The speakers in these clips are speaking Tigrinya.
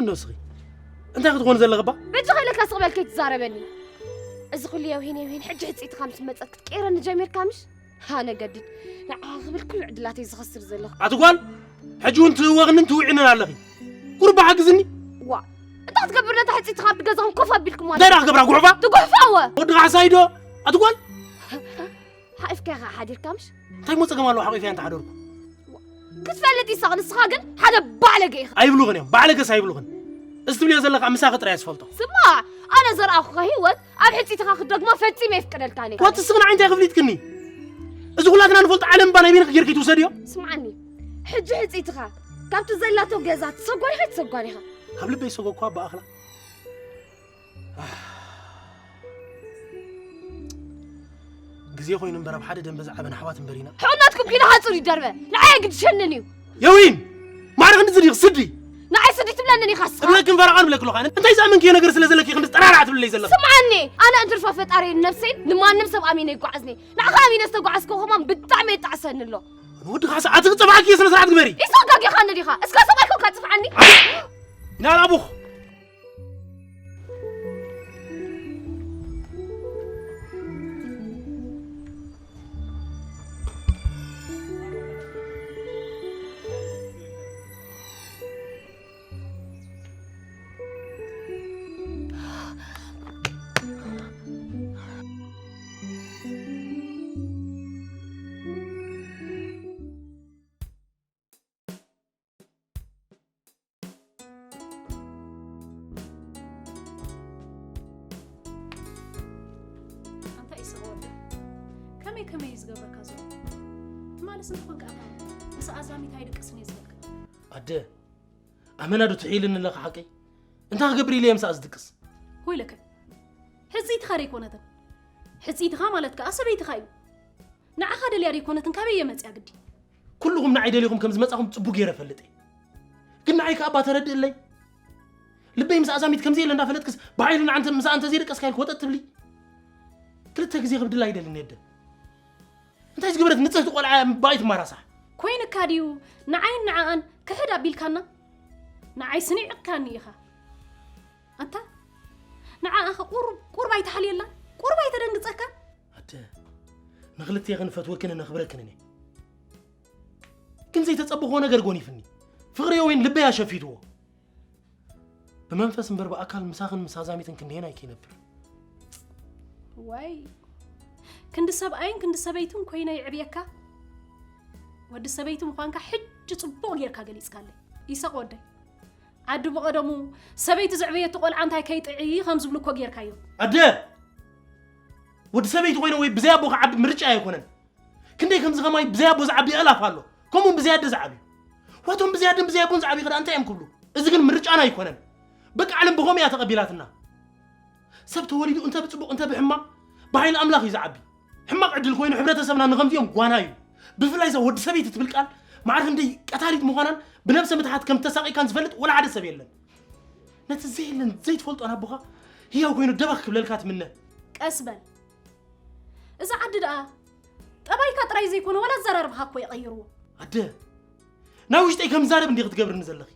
ንስኺ እንታይ ክትኾኒ ዘለኽባ? ብእጅ ኸይለካ ስቕ በል ከይትዛረበኒ። እዚ ኩሉ የውሂን የውሂን ሕጂ ሕፅኢትኻ ምስ መፀት ክትቀይረኒ ጀሚርካ ምሽ? ኣነ ገድድ ንዓኻ ክብል ኩሉ ዕድላተይ ዝኸስር ዘለኹ። ኣቲ ጓል ሕጂ እውን ትህወኽንን ትውዒንን ኣለኺ። ቁሩብ ሓግዝኒ። ዋ እንታይ ክትገብር ነታ ሕፅኢትኻ ኣብቲ ገዛኹም ኮፍ ኣቢልኩማ እንታይ ደኣ ክገብራ ጉሕፋ? ትጉሕፋ እወ። ወዲ ካሕሳይ ዶ? ኣቲ ጓል ሓቂፍካ ኢኻ ሓዲርካ ምሽ? እንታይ ሞ ጸገም ኣለዎ ሓቂፈያ እንተሓደርኩ? ክትፈልጥ ይሳቕ ንስኻ ግን ሓደ ባዕለገ ኢኻ። ኣይብሉኽን እዮም ባዕለገስ ኣይብሉኽን። እዚ ትብልዮ ዘለኻ ምሳኺ ጥራይ እየ ዝፈልጦ። ስማዕ ኣነ ዘርኣኹኻ ህይወት ኣብ ሕጺትኻ ክትደግማ ፈጺመ የፍቅደልካን እየ። ዋት እስኺ ንዓይ እንታይ ክፍሊጥክኒ? እዚ ኩላትና ንፈልጦ ዓለም እባ ናይ በይንኺ ጌርኪ ትውሰድዮ? ስምዓኒ ሕጂ ሕጺትኻ ካብቲ ዘላቶ ገዛ ትሰጓ ኢኻ ኣይትሰጓን ኢኻ? ካብ ልበይ ዝሰጎግኩዋ ብኣኽላ ግዜ ኮይኑ እምበር ኣብ ሓደ ደንበ ዝዓበና ኣሕዋት እምበር ኢና። ሕቑናትኩም ኪዶ ሓፁር ይደርበ ንዓይ ኣይግድሸንን እዩ። የዊን ማዕረ ክንዲ ዝድይኽ ስዲ ንዓይ ስዲ ትብለንን ኢኻ ስኻ። እብለክን ፈረቓ ንብለኪ ኣለኹ ኣነ። እንታይ ዝኣመንክዮ ነገር ስለ ዘለኪ ኢኺ ክንዲ ጠራርዓ ትብለለይ ዘለኺ? ስምዓኒ ኣነ እንድርፋ ፈጣሪ ነብሰይን ንማንም ሰብ ኣሚነ ኣይጓዓዝን እየ። ንዓኻ ኣሚነ ዝተጓዓዝኩ ከማን ብጣዕሚ የጣዕሰኒ ኣሎ። ወዲ ካሳ ኣቲ ክፀፍዓኪ እየ ስነ ስርዓት ግበሪ። ኢሳቅ ጋጊኻኒ ዲኻ? እስከ ሰብኣይ ኮንካ ፅፍዓኒ። ናላ ኣቡኽ ኣንታ ኢሰቕ ወደይ፣ ከመይ ከመይ እዩ ዝገብረካ ዘሎ? ትማልስ እንተኾንካ ኣታ ምስ ኣዛሚት ኣይድቅስን እየ ዝበልካ። ኣደ፣ ኣመና ዶ ትሕይልኒ ኣለኻ ሓቀይ? እንታይ ክገብር ኢለ እየ ምሳኣ ዝድቅስ? ወይለከ፣ ሕጽይትኻ ደይኮነትን። ሕጽይትኻ ማለት ከኣ ሰበይትኻ እዩ። ንዓኻ ደልያ ደይኮነትን ካበይ እየ መጽያ ግዲ? ኩልኹም ንዓይ ደሊኹም ከም ዝመጻኹም ጽቡቕ ገይረ እፈልጥ እየ። ግን ንዓይ ከኣ እባ ተረድእለይ። ልበይ ምስ ኣዛሚት ከምዘየለ እንዳፈለጥክስ ብሓይሊ ንዓንተ ምስኣ እንተዘይደቀስካ ኢልክ ወጠጥ ትብሊ? ክልተ ግዜ ክብድላ ኣይደልን የደ። እንታይ ዝገበረት ንጽህቲ ቆልዓ እያ ምባይ ትማራሳሕ? ኮይንካ ድዩ ንዓይን ንዓኣን ክሕድ ኣቢልካና? ንዓይ ስኒዕካኒ ኢኻ። ኣንታ ንዓኣኸ ቁሩብ ቁሩብ ኣይትሓልየላን? ቁሩብ ኣይተደንግጸካን? ኣደ ንኽልቴኽን እፈትወክንን እኽብረክንን እየ። ግን ዘይተጸበኽዎ ነገር ጎኒፍኒ። ፍቕሪ የወይን ልበይ ኣሸፊትዎ። ብመንፈስ እምበር ብኣካል ምሳኽን ምስ ኣዛሚትን ክንደየናይ ክይነብር። ዋይ ክንዲ ሰብኣይን ክንዲ ሰበይትን ኮይነ ይዕብየካ። ወዲ ሰበይቲ ምዃንካ ሕጂ ጽቡቕ ጌርካ ገሊጽካለይ። ኢሳቕ ወደይ ዓዲ ብቐደሙ ሰበይቲ ዘዕበየቶ ቆልዓ እንታይ ከይጥዒ ከም ዝብሉ እኮ ጌርካዮ። ኣደ ወዲ ሰበይቲ ኮይነ ወይ ብዘይ ኣቦ ክዓቢ ምርጫ ኣይኮነን። ክንደይ ከምዚ ከማይ ብዘይ ኣቦ ዝዓቢ ኣእላፍ ኣሎ። ከምኡውን ብዘይ ኣደ ዝዓብዩ። ዋቶም ብዘይ ኣደን ብዘይ ኣቦን ዝዓብዩ ከዳ እንታይ እዮም ክብሉ? እዚ ግን ምርጫና ኣይኮነን። በቃ ዓለም ብኸምኡ እያ ተቐቢላትና። ሰብ ተወሊዱ እንተ ብጽቡቕ እንተ ብሕማቕ ብሓይሊ ኣምላኽ እዩ ዝዓቢ። ሕማቕ ዕድል ኮይኑ ሕብረተሰብና ንኸምዚኦም ጓና እዩ። ብፍላይ እዛ ወዲ ሰበይቲ ትብል ቃል ማዕረ ክንደይ ቀታሊት ምዃናን ብነብሰ ምትሓት ከም ተሳቒካን ዝፈልጥ ወላ ሓደ ሰብ የለን። ነቲ ዘየለን ዘይትፈልጦን ኣቦኻ ህያው ኮይኑ ደበኽ ክብለልካ ትምነ። ቀስ በል እዛ ዓዲ ደኣ ጠባይካ ጥራይ ዘይኮነ ዋላ ኣዘራርባኻ እኮ የቐይርዎ። ኣደ ናይ ውሽጠይ ከም ዛረብ እንዲ ክትገብርኒ ዘለኺ።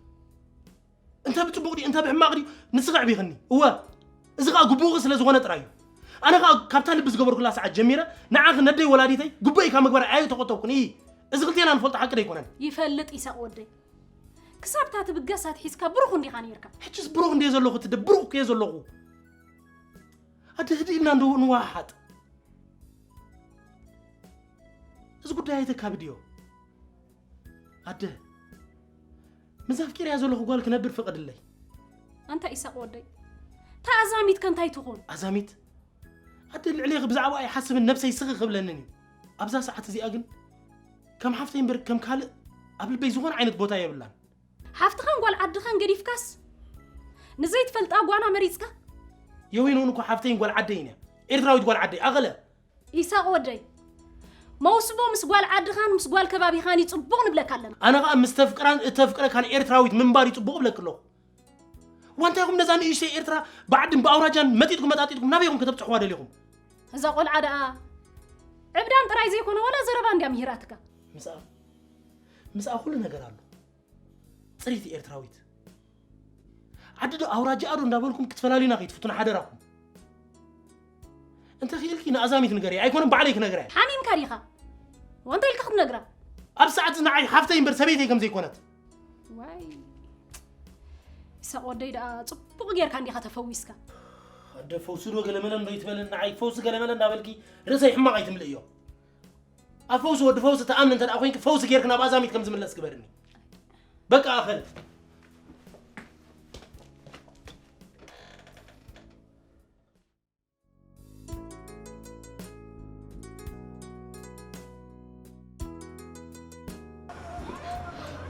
እንተ ብጽቡቕ ድዩ እንተ ብሕማቕ ድዩ ንስኺ ኣዕቢኽኒ። እወ እዚ ኸኣ ግቡእኺ ስለ ዝኾነ ጥራይ እዩ። ኣነ ኸኣ ካብታ ልቢ ዝገበርኩላ ሰዓት ጀሚረ ንዓኺ ነደይ ወላዲተይ ግቡእይ ካብ ምግባር ኣየተቖጠብኩን። እይ እዚ ክልቴና ንፈልጦ ሓቂ ደይኮነን። ይፈልጥ ኢሳቕ ወደይ። ክሳብ እታ ትብገስ ኣትሒዝካ ብሩኽ እንዲኻ ነይርካ። ሕጅስ ብሩኽ እንድየ ዘለኹ ትደ ብሩኽ እኮ እየ ዘለኹ። ኣደ ህድእ ኢልና እንዶ ንወሓሓጥ። እዚ ጉዳይ ኣይተካብድዮ። ኣደ፣ ምስዛ ኣፍቂረያ ዘለኹ ጓል ክነብር ፍቐድለይ። ኣንታ ኢሳቕ ወደይ፣ እታ ኣዛሚት ከ እንታይ ትኹን? ኣዛሚት? ኣደ፣ ልዕሌኺ ብዛዕባኣ ኣይሓስብን፣ ነብሰይ ስኺ ክብለንን እዩ። ኣብዛ ሰዓት እዚኣ ግን ከም ሓፍተይ እምበር ከም ካልእ ኣብ ልበይ ዝኾነ ዓይነት ቦታ የብላን። ሓፍትኻን ጓል ዓድኻን ገዲፍካስ ንዘይትፈልጣ ጓና መሪጽካ? የወይን እውን እኮ ሓፍተይን ጓል ዓደይን እያ። ኤርትራዊት ጓል ዓደይ። ኣቐለ! ኢሳቕ ወደይ፣ መውስቦ ምስ ጓል ዓድኻን ምስ ጓል ከባቢኻን እዩ ጽቡቕ ንብለካ ኣለና። ኣነ ኸኣ ምስ ተፍቅራን እተፍቅረካን ኤርትራዊት ምንባር እዩ ጽቡቕ እብለኪ ኣለኹ። ዋንታ ኢኹም ነዛ ንእሽተይ ኤርትራ ብዓድን ብኣውራጃን መጢጥኩም መጣጢጥኩም ናበይ ኢኹም ከተብጽሕዋ ደሊኹም? እዛ ቆልዓ ደኣ ዕብዳን ጥራይ ዘይኮነ ዋላ ዘረባ እንድያ ምሂራትካ። ምስኣ ምስኣ ኩሉ ነገር ኣሎ። ጽርይቲ ኤርትራዊት። ዓዲ ዶ ኣውራጃ ዶ እንዳበልኩም ክትፈላልዩና ከይትፍቱና ሓደራኹም። እንተ ኽኢልኪ ንኣዛሚት ንገሪ፣ ኣይኮነን ባዕለይ ክነግራ። ሓሚምካ ዲኻ? ወንታ ኢልካ ክትነግራ? ኣብ ሰዓት ንዓይ ሓፍተይ እምበር ሰበይተይ ከም ዘይኮነት። ዋይ። ኢሳቕ ወደይ ደኣ ጽቡቕ ጌርካ እንዲኻ ተፈዊስካ። ኣደ ፈውሲ ዶ ገለመለ እንዶ ይትበልን ንዓይ ፈውሲ ገለመለ እንዳበልኪ ርእሰይ ሕማቕ ኣይትምልእዮ። ኣብ ፈውሲ ወዲ ፈውሲ ተኣምኒ እንተ ደኣ ኮይንኪ ፈውሲ ጌርኪ ናብ ኣዛሚት ከም ዝምለስ ግበርኒ። በቃ ኣኸለ።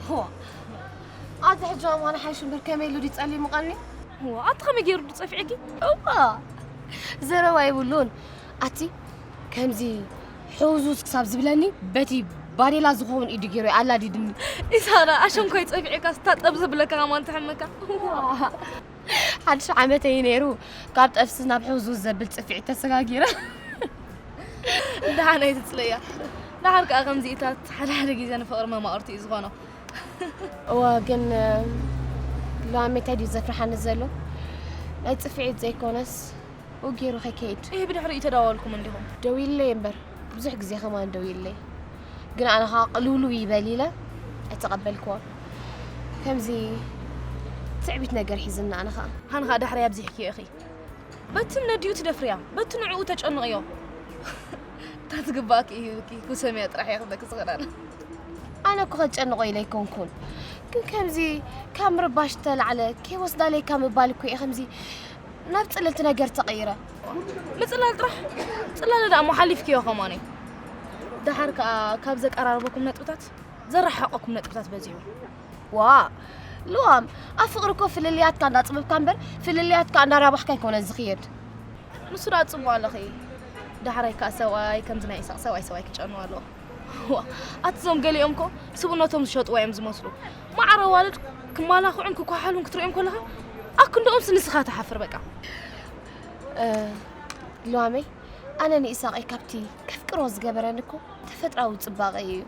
ሆ ኣቲ ሕጂ ኣማን ሓይሽ እምበር ከመይ ኢሉ ድዩ ጸሊሙ ቀኒ? ሆ ኣቲ ከመይ ገይሩ ድዩ ጸፊዕኪ? እዋ ዘረባ የብሉን። ኣቲ ከምዚ ሕውዙዝ ክሳብ ዝብለኒ በቲ ባዴላ ዝኸውን ኢዱ ገይሩ ኣላዲድኒ። ኢሳራ ኣሸንኳይ ጸፊዕካ ስታጠብ ዘብለካ ከማን ተሐመካ። ሓድሽ ዓመተይ ነይሩ ካብ ጠፍሲ ናብ ሕውዙዝ ዘብል ጽፍዒት ተሰጋጊረ። ደሓን ኣይትጽለያ። ደሓር ከኣ ከምዚኢታት ሓደ ሓደ ግዜ ንፍቕሪ መማቕርቲ እዩ ዝኾኖ። እወ ግን ሎሚ እንታይ ድዩ ዘፍርሓኒ ዘሎ ናይ ጽፍዒት ዘይኮነስ ኡ ገይሩ ከይከይድ። ይህ ብድሕሪኡ ተዳወልኩም እንዲኹም። ደዊለይ እምበር ብዙሕ ግዜ ከማን ደው ኢለይ ግን ኣነ ከዓ ቅልውልው ይበል ኢለ ኣይተቐበልክዎን ከምዚ ትዕቢት ነገር ሒዝኒ ኣነ ከዓ ኣነ ከዓ ዳሕረይ ኣብዚሕክዮ ኢኺ በቲ ነዲኡ ትደፍርያ በቲ ንዕኡ ተጨንቕዮ እታ ትግባኣኪ ሂብኪ ኩሰምያ ጥራሕ እየ ክብለኪ ዝኽእል ኣነ ኣነ እኮ ከጨንቆ ኢለ ኣይኮንኩን ግን ከምዚ ካብ ምርባሽ ተላዕለ ከይወስዳለይ ካብ ምባል እኮ እየ ከምዚ ናብ ጽልልቲ ነገር ተቐይረ። ምጽላል ጥራሕ ጽላለ ደኣ እሞ ሓሊፍክዮ ከማነይ። ደሓር ከኣ ካብ ዘቀራርበኩም ነጥብታት ዘረሓቐኩም ነጥብታት በዚሑ። ዋእ ልዋም ኣብ ፍቕሪ እኮ ፍልልያትካ እንዳጽበብካ እምበር ፍልልያትካ እንዳራባሕካ ኣይኮነን ዝኽየድ። ንሱ ደኣ ጽቡቕ ኣለኺ። ደሓራይ ከኣ ሰብኣይ ከምዚ ናይ ኢሳቕ ሰብኣይ ሰብኣይ ክጨኑ ኣለዎ። ዋ ኣቲ ዞም ገሊኦም እኮ ስብእነቶም ዝሸጥዋ እዮም ዝመስሉ። ማዕረ ኣዋልድ ክማላኽዑን ክኳሓሉን ክትርእዮም ከለኻ ኣክንድኦምስ ንስኻ ትሓፍር በቃ። ልዋመይ ኣነ ንኢሳቐይ ካብቲ ከፍቅሮ ዝገበረኒ እኮ ተፈጥራዊ ጽባቐ እዩ።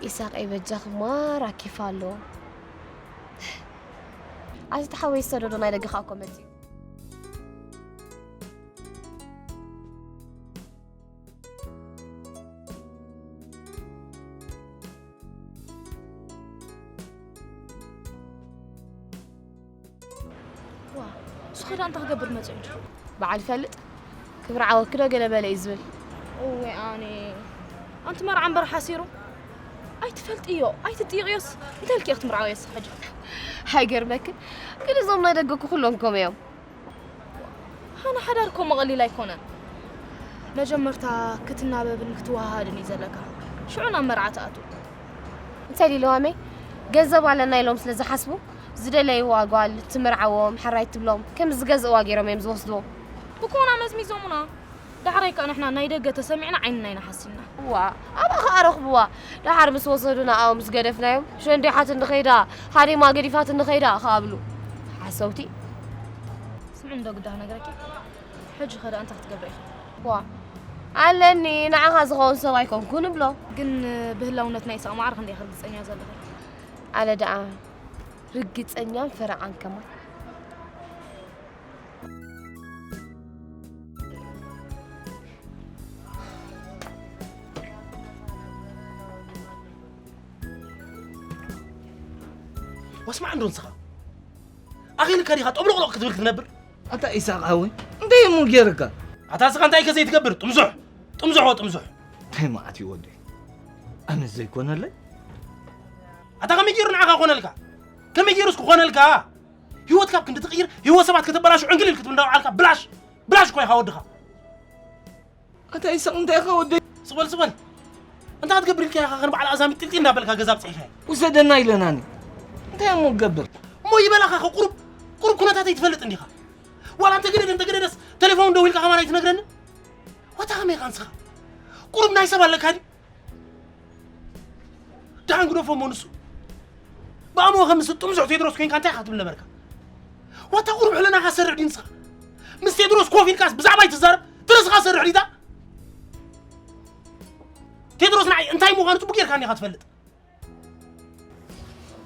ኢሳቐይ በጃኺ ማራ ኬፍ ኣሎ። ኣቲ ተሓወይ ሰደዶ ናይ ደገኻ እኮ መጺኡ። ዋ እሱ ኸዳ እንታይ ክገብር መፂኡ እንጂ በዓል ይፈልጥ ክብሪ ዓወኪ ዶ ገለ በለ እዩ ዝብል እወ ኣነ ኣንቲ መርዓ እምበር ሓሲሩ ኣይትፈልጥዮ ኣይትጥይቕዮስ እንታይ ኢልኪ ክትምርዓወ የስኻ ሕጂ ኣይገርመክን ግን እዞም ናይ ደገኩ ኩሎም ከምኡ እዮም ሃና ሓዳር ኮሞ ቀሊል ኣይኮነን። መጀመርታ ክትናበብን ክትወሃሃድን እዩ ዘለካ። ሽዑ ናብ መርዓ ትኣቱ። እንታይ ኢሉ ለዋመይ ገንዘብ ኣለና ኢሎም ስለ ዝሓስቡ ዝደለይዋ ጓል ትምርዓዎም ሕራይ ትብሎም ከም ዝገዝእዋ ገይሮም እዮም ዝወስድዎ። ብኮና መዝሚዞሙና። ዳሕራይ ከኣ ንሕና ናይ ደገ ተሰሚዕና ዓይንና ኢና ሓሲና። ዋእ ኣብኣ ከኣ ረኽብዋ። ደሓር ምስ ወሰዱና ኣብኡ ምስ ገደፍናዮም ሸንዲሓትኒ ከይዳ ሃሪማ ገዲፋትኒ ከይዳ ከኣ ብሉ። ሓሰውቲ። ስምዒ እንዶ ግዳ ክነግረኪ። ሕጂ ከ ደኣ እንታይ ክትገብሪ ኢኺ? ዋእ ኣለኒ ንዓኻ ዝኸውን ሰብ ኣይኮንኩን እብሎ። ግን ብህላውነት ናይ ኢሳቕ ማዕረ ክንደይ ኢኺ ርግጸኛ ዘለኺ? ኣነ ደኣ ርግጸኛን ፈረቓን ከማን። ዋስማዕ እንዶ ንስኻ ኣኺልካ ዲኻ ጦብሎቕሎቕ ክትብል ክትነብር ኣታ ኢሳቕ ሓወይ እንታይ እሞ ገይርካ ኣታ ስኻ እንታይ ከ ዘይትገብር ጥምዙሕ ጥምዙሕ ወ ጥምዙሕ እንታይ መዓት እዩ ወደይ ኣነ ዘይኮነለይ ኣታ ከመይ ገይሩ ንዓኻ ኮነልካ ከመይ ገይሩስ ክኾነልካ ህይወትካ ኣብ ክንዲ ትቕይር ህይወት ሰባት ከተበላሹ ዕንግሊል ክትብል እንዳወዓልካ ብላሽ ብላሽ እኮ ኢኻ ወድኻ ኣታ ይስቕ እንታይ ኢኻ ወደይ ስቕ በል ስቕ በል እንታይ ክትገብር ኢልካ ኢኻ ከንበዓል ኣዛሚት ጢልጢል እንዳበልካ ገዛ ኣብፅሒኻዮ ውሰደና ኢለናኒ እንታይ እሞ ክገብር እሞ ይበላኻ ኸ ቁሩብ ቁሩብ ኩነታተይ ትፈልጥ እንዲኻ ዋላ እንተገደደ እንተገደደስ ቴሌፎን ደዊልካ ከማን ኣይትነግረንን ዋታ ከመይ ኢኻ ንስኻ ቁሩብ ናይ ሰብ ኣለካ ድዩ ደሓን ግደፎ እሞ ንሱ ብኣእምሮ ከም ምስ ጥምዙሕ ቴድሮስ ኮይንካ እንታይ ኢኻ ትብል ነበርካ ዋታ ቁሩብ ሕልናኻ ሰርሕ ድዩ ንስኻ ምስ ቴድሮስ ኮፍ ኢልካስ ብዛዕባይ ትዛረብ ትርእስኻ ሰርሕ ድዩ ቴድሮስ ንዓይ እንታይ ምዃኑ ጽቡቅ ጌርካ እንዲኻ ትፈልጥ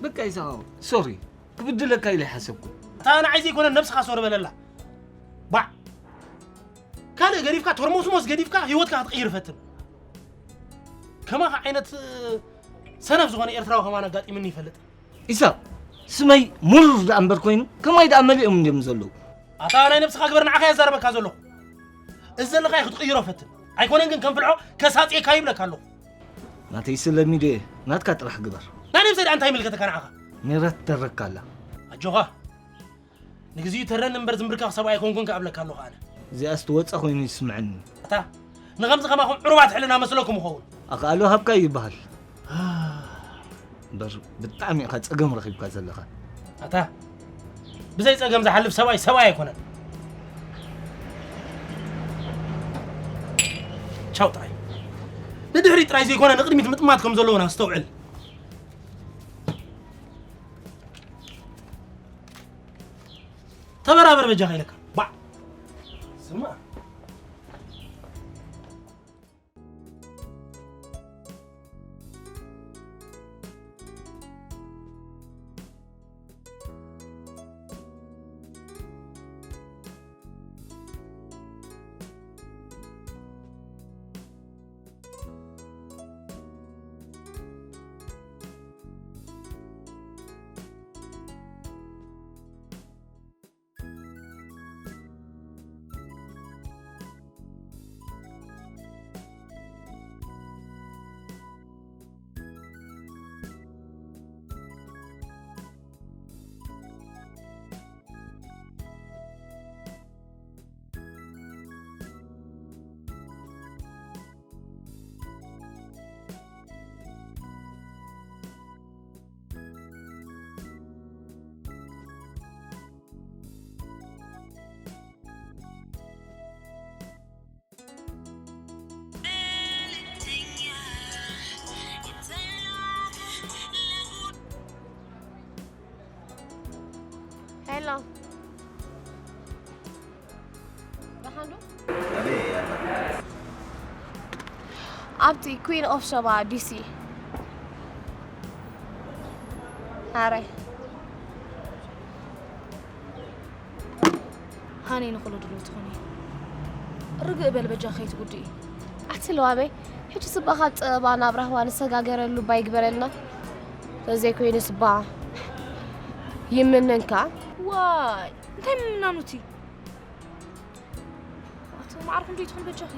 በቃ ይስሓቕ ሶሪ ክብድለካ ኢለ ይሓሰብኩ። እታ ንዓይ ዘይኮነ ነብስኻ ሶር በለላ። ባዕ። ካልእ ገዲፍካ፣ ተርሞስሞስ ገዲፍካ ህይወትካ ክትቕይር ፈትን። ከማኻ ዓይነት ሰነፍ ዝኾነ ኤርትራዊ ከማን ኣጋጢምኒ ይፈልጥ። ኢሳቕ፣ ስመይ ሙሉር ደኣ እምበር ኮይኑ፣ ከማይ ደኣ መሊኦም እንድዮም ዘለዉ። ኣታ ናይ ነብስኻ ግበር፣ ንዓኻ እየ ዛረበካ ዘለኹ። እዚ ዘለኻዮ ክትቕይሮ ፈትን። ኣይኮነን ግን ከም ፍልሖ ከሳጽየካ ይብለካ ኣለኹ። ናተይ ስለሚዶ እየ፣ ናትካ ጥራሕ ግበር። ናይ ነብሰይ ደኣ እንታይ ይምልከተካ ንዓኻ? ሜረት ትደረግካ ኣላ። ኣጆኻ። ንግዚኡ ተረን እምበር ዝምብርከኽ ሰብኣይ ኣይኮንኩን ክኣብለካ ኣለኹ ኣነ። እዚኣስ ትወጻ ኮይኑ ይስምዐኒ። ኣታ ንኸምዚ ከማኹም ዕሩባት ሕልና መስለኩም ይኸውን። ኣኽኣሎ ሃብካ እዩ ይበሃል። እምበር ብጣዕሚ ኢኻ ጸገም ረኺብካ ዘለኻ። ኣታ ብዘይ ጸገም ዝሓልፍ ሰብኣይ ሰብኣይ ኣይኮነን። ቻው ጥራይ። ንድሕሪት ጥራይ ዘይኮነ ንቕድሚት ምጥማት ከም ዘለዎን ኣስተውዕል። ተበራበር በጃኻ ኢለካ። ባዕ። ስማ። ሄሎ። ደሓን ዶ? ኣበይ እያ? ኣብቲ ኩዊን ኦፍ ሸባ ዲሲ። ኣረ። ሃኒ ንኹሉ ድሉው ትኹኒ። ርግእ በል በጃ ከይትጉድኢ። ኣቲ ለዋበይ፣ ሕጂ ስባኻ ጸባ ናብ ራህዋ ንሰጋገረሉ እባ ይግበረልና። ተዘይኮይኑ ስባ ይምንንካ። ዋይ፣ እንታይ ምምናኑቲ? ኣቲ ማዕርኹም ዶ ይትኹን በጃኺ?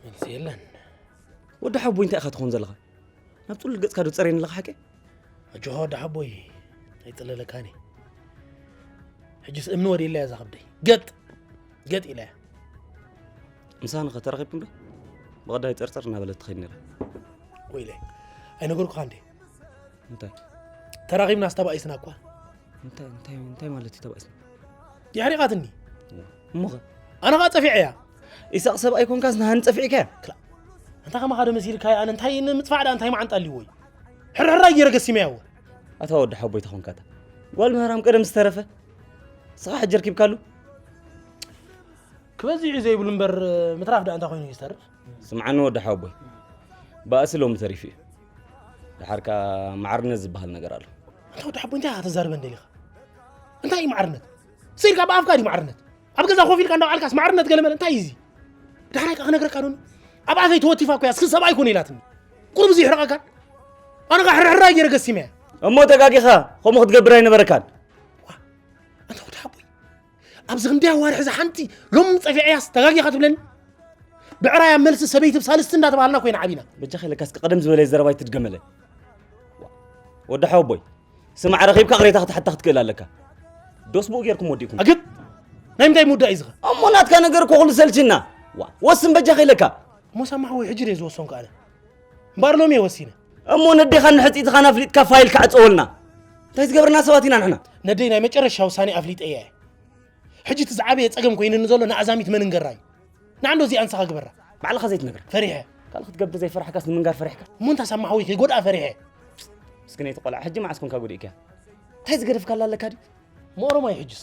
መልሲ የለን። ወዲ ሓቦይ እንታይ ኢኻ ትኾን ዘለኻ? ናብ ጽሉል ገጽካ ዶ ትጸረየኒ ኣለኻ ሓቀይ? ኣጆኻ ወዲ ሓቦይ ኣይጽለለካን እየ። ሕጅስ እምኒ ወዲእላ እያ እዛ ከብደይ። ገጥ! ገጥ ኢላ እያ። ምሳኻ ተራኺብኩም ዶ? ብቐዳይ ጸርጸር እናበለት ትኸይድ ነይራ። ወይለይ፣ ኣይነገርኩኻን ድየ? እንታይ? ተራኺብናስ ተባኢስና እኳ። እንታይ፣ እንታይ፣ እንታይ ማለት እዩ ተባኢስና? የሕሪቓትኒ። እሞኸ? ኣነ ኸኣ ጸፊዐያ። ኢሳቕ ሰብ ኣይኮንካስ ንሃኒ ጸፊዕካያ? ክላ-፣ ኣንታ ከማኻ ዶ መሲልካያ? ኣነ እንታይ ንምጽፋዕ ደኣ እንታይ መዓንጣ ኣልዎ እዩ? ሕርሕራይ ገይረ ገሲመያ እወ። ኣታ ወዲ ሓቦይ ተኾንካ እታ ጓል ምህራም ቀደም ዝተረፈ። ንስኻ ሕጂ ረኪብካሉ? ክበዝሕ እዩ ዘይብሉ እምበር፣ ምትራፍ ደኣ እንታይ ኮይኑ እዩ ዝተርፍ? ስምዓኒ ወዲ ሓቦይ፣ ባእሲ ሎሚ ተሪፉ እዩ። ደሓር ከኣ ማዕርነት ዝበሃል ነገር ኣሎ። ኣንታ ወዲ ሓቦይ፣ እንታይ ኢኻ ተዛርበን ደሊኻ? እንታይ እዩ ማዕርነት? ስኢልካ ብኣፍካ ድዩ ማዕርነት? ኣብ ገዛ ኮፍ ኢልካ እንዳውዓልካስ ማዕርነት ገለ መለ እንታይ እዩ እዚ? ዳሕራይ ከኣ ክነግረካ ዶ? ኣብ ኣፈይ ተወቲፋ እኮ እያ፣ እስኪ ሰብኣይ ኮን ኢላትኒ። ቁሩብ እዚ ይሕረቐካ? ኣነ ከኣ ሕርሕራይ ገይረ ገሲመያ። እሞ ተጋጊኻ፣ ከምኡ ክትገብር ኣይነበረካን። ዋ፣ ኣንታ ወዲ ሓቦይ፣ ኣብዚ ክንደይ ኣዋርሕ እዛ ሓንቲ ሎም ጸፊዐያስ ተጋጊኻ ትብለኒ? ብዕራይ ኣብ መልሲ ሰበይቲ ብሳልስቲ እንዳተባሃልና ኮይና ዓቢና። በጃኻ ኢለካ እስኪ ቀደም ዝበለ ዘረባ ኣይትድገመለይ። ወዲ ሓወቦይ፣ ስማዕ፣ ረኺብካ ቅሬታ ክትሓታ ክትክእል ኣለካ። ዶስ ብኡ ጌርኩም ወዲእኩም። ኣግብ! ናይ ምንታይ ምውዳእ እዩ ዝኸ? እሞ ናትካ ነገር እኮ ኩሉ ሰልችና። ዋ፣ ወስን በጃ ከይለካ። እሞ ሳማ ሓወይ፣ ሕጂ ድየ ዝወሰንኩ ኣነ። እምበኣር ሎሚ እየ ወሲነ። እሞ ነዴኻን ንሕፅኢትኻን ኣፍሊጥካ ፋይል ክዓፀወልና እንታይ ዝገበርና ሰባት ኢና ንሕና? ነደይ ናይ መጨረሻ ውሳኔ ኣፍሊጠያ እየ። ሕጂ እቲ ዝዓበየ ጸገም ኮይኑኒ ዘሎ ንኣዛሚት መን እንገራ እዩ። ንዓንዶ እዚኣ ንስኻ ግበራ። ባዕልኻ ዘይትነግራ። ፈሪሐ። ካልእ ክትገብር ዘይፈራሕካስ ንምንጋር ፈሪሕካ? እሞ እንታ ሳማ ሓወይ ከይጎድኣ ፈሪሐ። ምስኪነይቲ ቆልዓ ሕጂ መዓስ ኮንካ ጎዲእካያ? እንታይ ዝገደፍካላ ኣለካ ድዩ? መኦሮማይ ሕጅስ።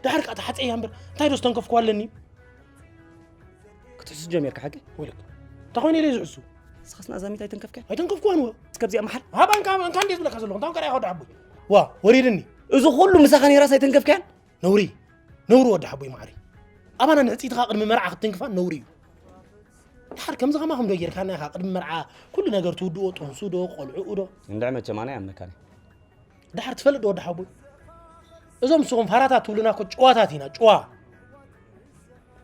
ድሓር ከኣ ተሓጸያ እምበር እንታይ ዶ ዝተንከፍኩዋ ኣለኒ? ክትሕሱ ጀሚርካ ሓቂ? ወይለክ። እንታይ ኮይነ ኢለ ዝሕሱ? ንስኻስ ንኣዛሚት ኣይተንከፍካያ? ኣይተንከፍኩዋን ወ። እስከ ኣብዚኣ መሓል። ሃባ እንካ እንካ እንዴ ዝብለካ ዘለኹ እንታይ ከዳ ይኸዳ ሓቦይ። ዋ ወሪድኒ። እዚ ኩሉ ምሳኻ ነይራስ ኣይተንከፍካያን? ነውሪ ነውሪ ወዲ ሓቦይ ማዕሪ። ኣባና ንሕጽይትኻ ቅድሚ መርዓ ክትትንክፋ ነውሪ እዩ። ድሓር ከምዚ ከማኹም ዶ ጌርካና ኢኻ ቅድሚ መርዓ ኩሉ ነገር ትውድኦ ጥንሱ ዶ ቆልዕኡ ዶ? እንድዒ መቸም ኣነ ይኣምነካኒ። ድሓር ትፈልጥ ዶ ወዲ ሓቦይ? እዞም ንስኹም ፋራታት ትብሉና እኮ ጭዋታት ኢና ጭዋ።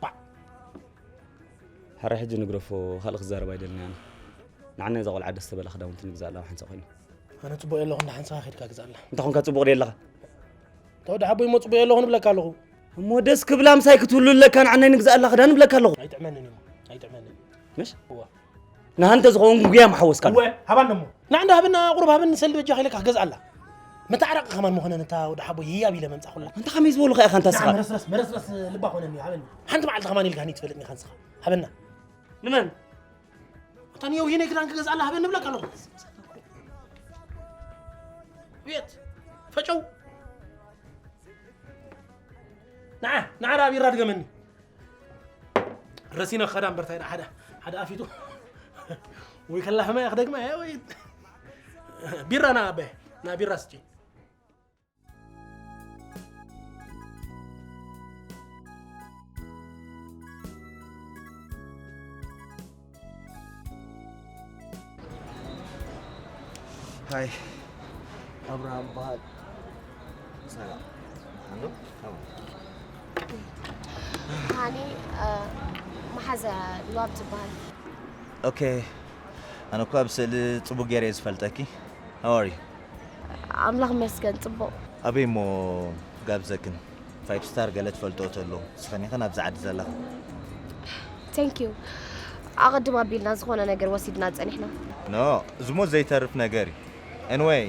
ባዕ። ሕራይ ሕጂ ንግረፎ ካልእ ክዛረብ ኣይደልን ኣነ። ንዓና እዛ ቆልዓ ደስ ተበላ ክዳውንቲ ንግዛእ ኣለዋ ሓንሳእ ኮይኑ። ኣነ ጽቡቕ የለኹን ንሓንሳኻ ኸድካ ግዛእ ኣላ። እንታይ ኾንካ ጽቡቕ ደይ ኣለኻ? እንተ ወዲ ሓቦይ እሞ ጽቡቕ የለኹን እብለካ ኣለኹ። እሞ ደስ ክብላ ምሳይ ክትህሉ ኣለካ ንዓናይ ንግዛእ ኣላ ክዳን እብለካ ኣለኹ። ኣይጥዕመንን እዩ ኣይጥዕመንን። ምሽ? እዋ። ንሃንተ ዝኸውን ጉያ መሓወስካሉ። እወ ሃባን ደሞ። ንዓንዶ ሃብና ቁሩብ ሃብን ሰልዲ በጃ ኸይለካ ክገዝኣላ። መታዕራቂ ከማን ምኾነን እታ ወዲ ሓቦይ ህያብ ኢለ መምጻኹላ። ኣንታ ከመይ ዝበሉኻ ኢኻ እንታ ስኻ? መረስረስ መረስረስ ልባ ኾነኒ ሃበኒ። ሓንቲ መዓልቲ ከማን ኢልካኒ ትፈልጥኒ ኢኻ ንስኻ። ሃበና። ንመን? ኣታ ንየውሂነይ ክዳን ክገዝኣላ ሃበኒ እብለካ ኣለኹ። ቤት ፈጨው ንዓ ንዓ ዳ ቢራ ድገመኒ። ረሲነ ክኸዳ እምበር ታይ ሓደ ሓደ ኣፊቱ ወይ ከላፍማ እያ ክደግማ እያ ወይ ቢራ ና ኣበ ና ቢራ ስጪ። ሃይ ኣብርሃም በሃል። ሰላም። ሃሎ። ሃኒ መሓዛ ልዋብ ትበሃል። ኦኬ። ኣነ እኳ ኣብ ስእሊ ጽቡቅ ገይረ እየ ዝፈልጠኪ። How are you? ኣምላኽ ይመስገን ጽቡቕ። ኣበይ እሞ ክጋብዘክን? ፋይፍ ስታር ገለ ትፈልጥኦ ተሎ። ንስኽን ኢኽን ኣብዚ ዓዲ ዘለኽን። Thank you። ኣቐድም ኣቢልና ዝኾነ ነገር ወሲድና ጸኒሕና። No፣ እዚ እሞ ዘይተርፍ ነገር እዩ። Anyway፣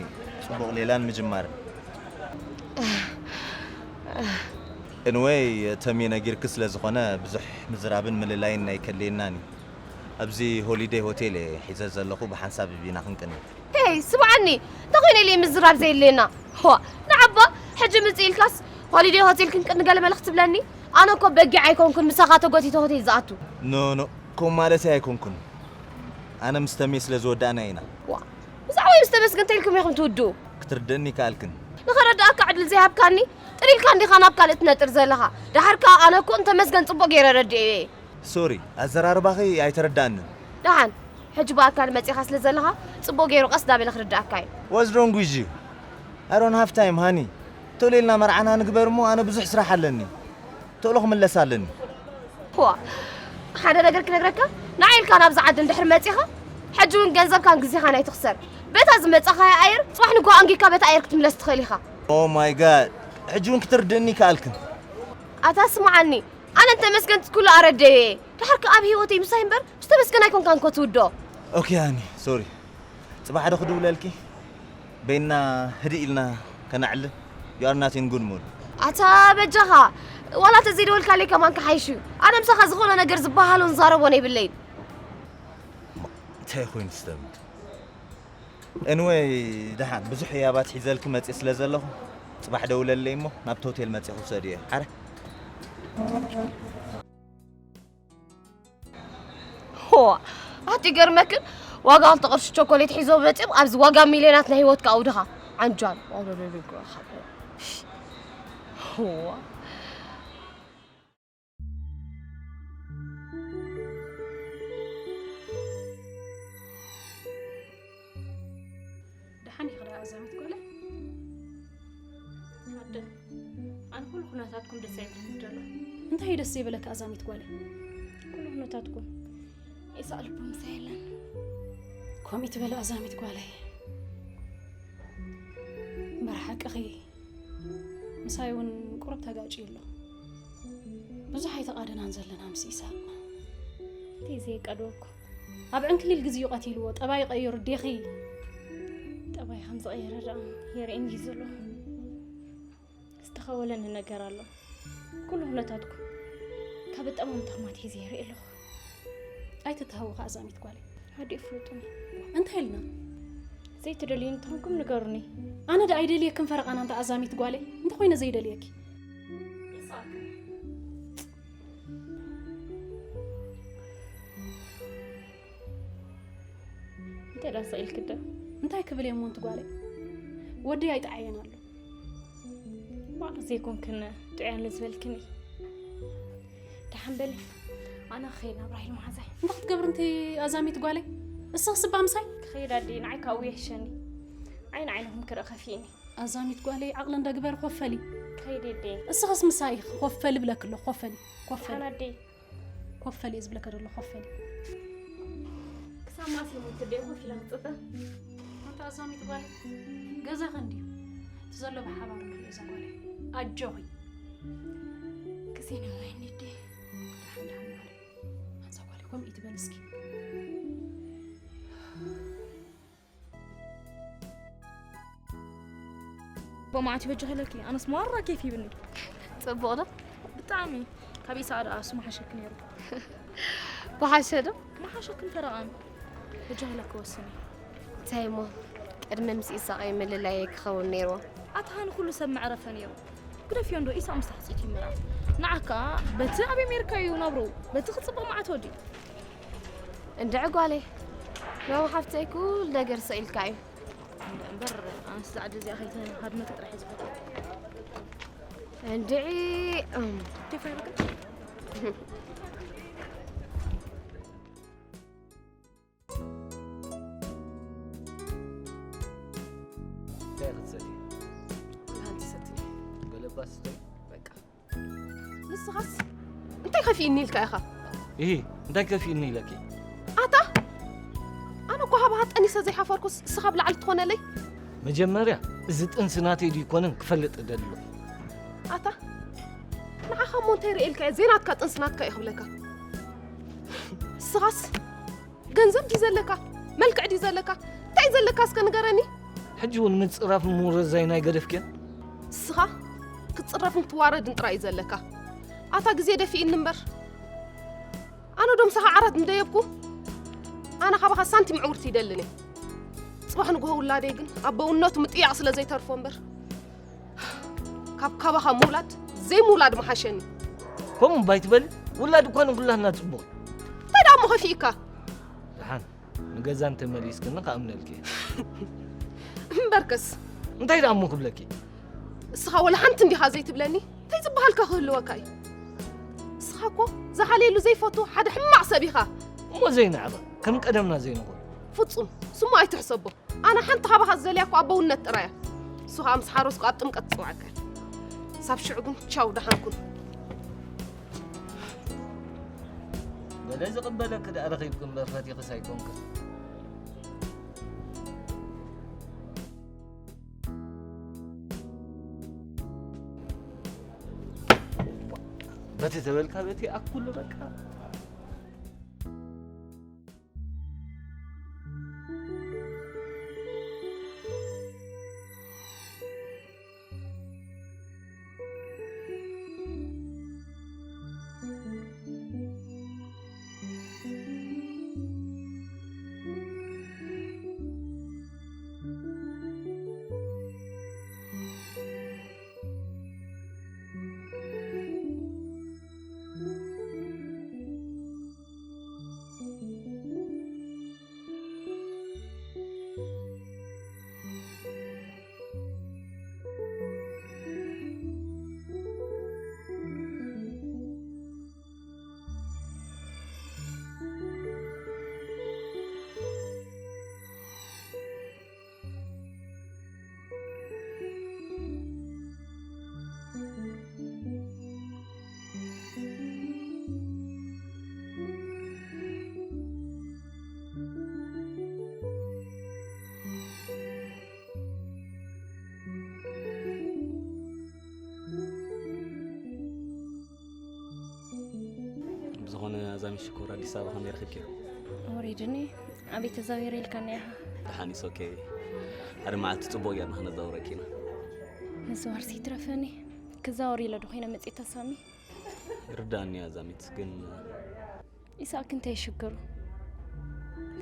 ጽቡቕ ሌላን ምጅማርን። Anyway፣ ተሜ ነጊርኪ ስለ ዝኾነ ብዙሕ ምዝራብን ምልላይን ኣይከድልየናን እዩ። ኣብዚ ሆሊደይ ሆቴል እየ ሒዘ ዘለኹ፣ ብሓንሳብ ቢና ክንቅኒ። ሄይ ስምዓኒ፣ እንታይ ኮይነ ኢለ ምዝራብ ዘየድልየና? ዋ ንዓባ ሕጂ ምጽእ ኢልካስ ሆሊደይ ሆቴል ክንቅኒ ገለመለ ክትብለኒ? ኣነ እኮ በጊዕ ኣይኮንኩን ምሳኻ ተጎቲተ ሆቴል ዝኣቱ። ኖ ኖ ከምኡ ማለተይ ኣይኮንኩን። ኣነ ምስ ተሜ ስለ ዝወዳእና ኢና። ዋ ብዛዕባይ ምስ ተመስገን እንታይ ኢልኩም ኢኹም ትውድኡ? ክትርድእኒ ይከኣልክን። ንኸረድኣካ ዕድል ዘይሃብካኒ ጥሪልካ እንዲኻ ናብ ካልእ ትነጥር ዘለኻ። ደሓር ከኣ ኣነ እኮ ንተመስገን ጽቡቕ ገይረ ረዲኤዮ እየ። ሶሪ ኣዘራርባኺ ኣይተረድኣንን። ደሓን ሕጂ ብኣካል መጺኻ ስለ ዘለኻ ጽቡቕ ገይሩ ቀስ ዳበለ ክርድኣካ እዩ። What's wrong with you? I don't have time honey። ቶሎ ኢልና መርዓና ንግበር እሞ ኣነ ብዙሕ ስራሕ ኣለኒ። ቶሎ ክምለስ ኣለኒ። ፖ ሓደ ነገር ክነግረካ ንዓ ኢልካ ናብዚ ዓዲ እንድሕር መጺኻ ሕጂ እውን ገንዘብካን ግዜኻን ኣይትኽሰር። በታ ዝመጻኻያ ኣየር ጽባሕ ንግሆ ኣንጊካ በታ ኣየር ክትምለስ ትኽእል ኢኻ። Oh my God ሕጂ እውን ክትርድእኒ ይከኣልክን። ኣታ ስምዓኒ ኣነ ንተመስገን ኩሉ ኣረደየ እየ። ደሓር ከኣ ኣብ ህይወተይ ምሳይ እምበር ምስ ተመስገን ኣይኮንካን እኮ ትውድኦ። ኦኬ ሃኒ ሶሪ። ጽባሕ ዶ ክድውለልኪ? በይንና ህድእ ኢልና ከነዕልል። You are not in good mood። ኣታ በጃኻ ዋላ ተዘይደወልካለይ ከማን ክሓይሽ እዩ። ኣነ ምሳኻ ዝኾነ ነገር ዝበሃሎን ዛረቦን የብለይን። እንታይ ኮይኑ ስተሚ? Anyway ደሓን ብዙሕ ህያባት ሒዘልኪ መጽየ ስለ ዘለኹ ጽባሕ ደውለለይ እሞ ናብቲ ሆቴል መጽየ ክውሰድ እየ። ሓረ ሆ ኣቲ ገርመክን ዋጋ ክልተ ቅርሺ ቸኮሌት ሒዞ መጽዮም ኣብዚ ዋጋ ሚልዮናት ናይ ህይወትካ ኣውድኻ ዓንጃል። ደሓን ኢኺ ደኣ ኣዛሚት ጓለይ? ኣደ፣ ኣነ ኩሉ ኩነታትኩም ደስ ኣይብለኒ ዘሎ። እንታይ እዩ ደስ ዘይበለካ ኣዛሚት ጓለይ? ኩሉ ኩነታትኩም። ኢሳቕ ልቡ ምሳይ የለን። ከምኡ ትበል ኣዛሚት ጓለይ። እምበር ሓቅኺ ምሳይ እውን ቁሩብ ተጋጭዩ ኣሎ። ብዙሕ ኣይተቓደናን ዘለና ምስ ኢሳቕ። እንታይ ዘይቀደወኩ? ኣብ ዕንክሊል ግዜኡ ቀቲልዎ፣ ጠባይ ቀይሩ፣ ዴኺ። ጠባይ ከም ዝቐየረ ደኣ የርእየኒ እዩ ዘሎ። ዝተኸወለኒ ነገር ኣሎ። ኩሉ ኩነታትኩም ካብ ኣጠማምታኹም ኣትሒዘ ይርኢ ኣለኹ። ኣይትተሃወኺ ኣዛሚት ጓለይ። ኣዲኡ ፍሉጡኒ። እንታይ ኢልና? ዘይትደልዩኒ እንተኾንኩም ንገሩኒ። ኣነ ዶ ኣይደልየክን ፈረቓና እንተ ኣዛሚት ጓለይ? እንተኾይነ ዘይደልየኪ። እንታይ ደኣ ስቕ ኢልኪ ዶ? እንታይ ክብል እየ እሞ ኣንቲ ጓለይ? ወደይ ኣይጠዓየን ኣሎ። ባዕሉ ዘይኮንክን ጥዑይ ኣሎ ዝበልክኒ። ደሓን በሊ። ኣነ ክኸይድ ናብ ራሄል መሓዛይ። እንታይ ክትገብሪ እንቲ ኣዛሚት ጓለይ? እስኽስ እባ ምሳይ? ክኸይድ ኣደይ፣ ንዓይ ካብኡ ይሕሸኒ። ዓይኒ ዓይንኹም ክርኢ ከፊእኒ። ኣዛሚት ጓለይ፣ ዓቕሊ እንዳ ግበሪ ኮፈሊ። ከይድ ኣደይ። እስኽስ ምሳይ ኮፈሊ ብለኪ ኣለኹ፣ ኮፈሊ፣ ኮፈሊ። ደሓን ኣደይ። ኮፈሊ እየ ዝብለኪ ዘለኹ፣ ኮፈሊ። ክሳብ መዓስ እየ ሞት ኣደይ ኮፍ ኢለ ክጽበ? ኣንቲ ኣዛሚት ጓለይ፣ ገዛኺ እንድዩ። እቲ ዘሎ ብሓባር ንሪኦ እዛ ጓለይ። ኣጆኺ። ግዜ ነውራይኒ ኣደይ። ደሓን፣ ደሓን ጓለይ። ኣንሳ ጓለይ፣ ከምኡ ይትበል እስኪ። ቦማዓት ይበጀኸለኪ፣ ኣነስ ማራ ኬፍ ይብኒ። ጽቡቕ ዶ? ብጣዕሚ። ካብ ኢሳቕ ደኣ እሱ ምሓሸኪ ነይሩ። ብሓሸ ዶ? ምሓሸክን ፈረቓን። በጀኸለኪ ወስኒ። እንታይ እሞ፣ ቅድሚ ምስ ኢሳቕ ምልላየይ ክኸውን ነይርዎ። ኣታ ሃኒ ኩሉ ሰብ መዕረፈ ነይሩ። ግደፍዮ እንዶ ኢሳቕ ምስ ተኽጽኢት ይምራ። ንዓካ በቲ ኣብ ኣሜሪካ እዩ ናብሩ፣ በቲ ክጽብቕ መዓት ወዲ። እንድዒ ጓለይ፣ ሎሚ ሓፍተይ ኩሉ ነገር ስቕ ኢልካ እዩ። እምበር ኣነስ ዛዕዲ እዚኣ ከይተሃድመኪ ጥራሕ እየ ዝፈቱ። እንድዒ፣ እም። ቴፋ ይበቅል። እንታይ ክትሰቲ? ሓንቲ ሰትኒ። ገለባ ስተይ። በቃ። ንስኻስ እንታይ ከፊእኒ ኢልካ ኢኻ? እሂ፣ እንታይ ከፊእኒ ኢለኪ? ኣታ፣ ኣነ እኮ ሃባሃ ጠኒሰ ዘይሓፈርኩስ፣ እስኻ ብላዕሊ ትኾነለይ? መጀመርያ፣ እዚ ጥንሲ ናተይ ድዩ ይኮነን ክፈልጥ እደሊ ኣለኹ። ኣታ፣ ንዓኻ እሞ እንታይ ርእየ ኢልካ እየ ዘይናትካ ጥንሲ ናትካ እዩ ክብለካ? እስኻስ ገንዘብ ድዩ ዘለካ? መልክዕ ድዩ ዘለካ? እንታይ እዩ ዘለካ እስከ ንገረኒ? ሕጂ እውን ምጽራፍ ምውረዛይ ናይ ገደፍክን? እስኻ ክትጽረፍን ክትዋረድን ጥራይ እዩ ዘለካ። ኣታ ግዜ ደፊእኒ እምበር። ኣነ ዶ ምሳኻ ዓራት ምደየብኩ? ኣነ ካባኻ ሳንቲም ዕውርቲ ይደልን እየ። ጽባሕ ንግሆ ውላደይ ግን ኣቦውነቱ ምጥያቕ ስለ ዘይተርፎ እምበር። ካብ ካባኻ ምውላድ ዘይምውላድ ምሓሸኒ። ከምኡ እምባ ኣይትበሊ፣ ውላድ እኳ ንኩላትና ጽቡቕ። እንታይ ደኣ እሞ ከፊእካ? ደሓን፣ ንገዛ እንተመሊስክኒ ክኣምነልኪ እየ። እምበርከስ። እንታይ ደኣ እሞ ክብለኪ? እስኻ ወላ ሓንቲ እንዲኻ ዘይትብለኒ? እንታይ ዝበሃልካ ክህልወካ እዩ? እስኻ እኮ ዝሓልየሉ ዘይፈቱ ሓደ ሕማቕ ሰብ ኢኻ። እሞ ዘይንዕቐ፣ ከም ቀደምና ዘይንኹን። ፍጹም፣ ስሙ ኣይትሕሰቦ። ኣነ ሓንቲ ካባኻ ዝደልያ እኮ ኣቦውነት ጥራይ እያ። እሱ ኸኣ ምስ ሓረስኩ ኣብ ጥምቀት ትጽውዓካ እያ። ሳብ ሽዑ ግን ቻው፣ ደሓን ኩን። ገለ ዝቕበለኪ ደኣ ረኺብኪ እምበር ፈቲኽስ ኣይኮንክን። በቲ ተበልካ በቲ ኣኩሉ በቃ። ዝኾነ ኣዛሚ ሽኮር ኣዲስ ኣበባ ከመይ ረኺብኪ? ወሪድኒ ኣበይ ተዛዊረ ኢልካኒ ኢኻ። ደሓን ኢስ ኦኬ። ሓደ መዓልቲ ጽቡቕ ጌርና ክነዛውረኪ ኢና። ምዝዋርሲ ይትረፈኒ። ክዛወር ኢለ ዶ ኮይነ መጺእ ተሳሚ? ይርዳእኒ ኣዛሚት ግን ኢሳቅ ክንተ ይሽግሩ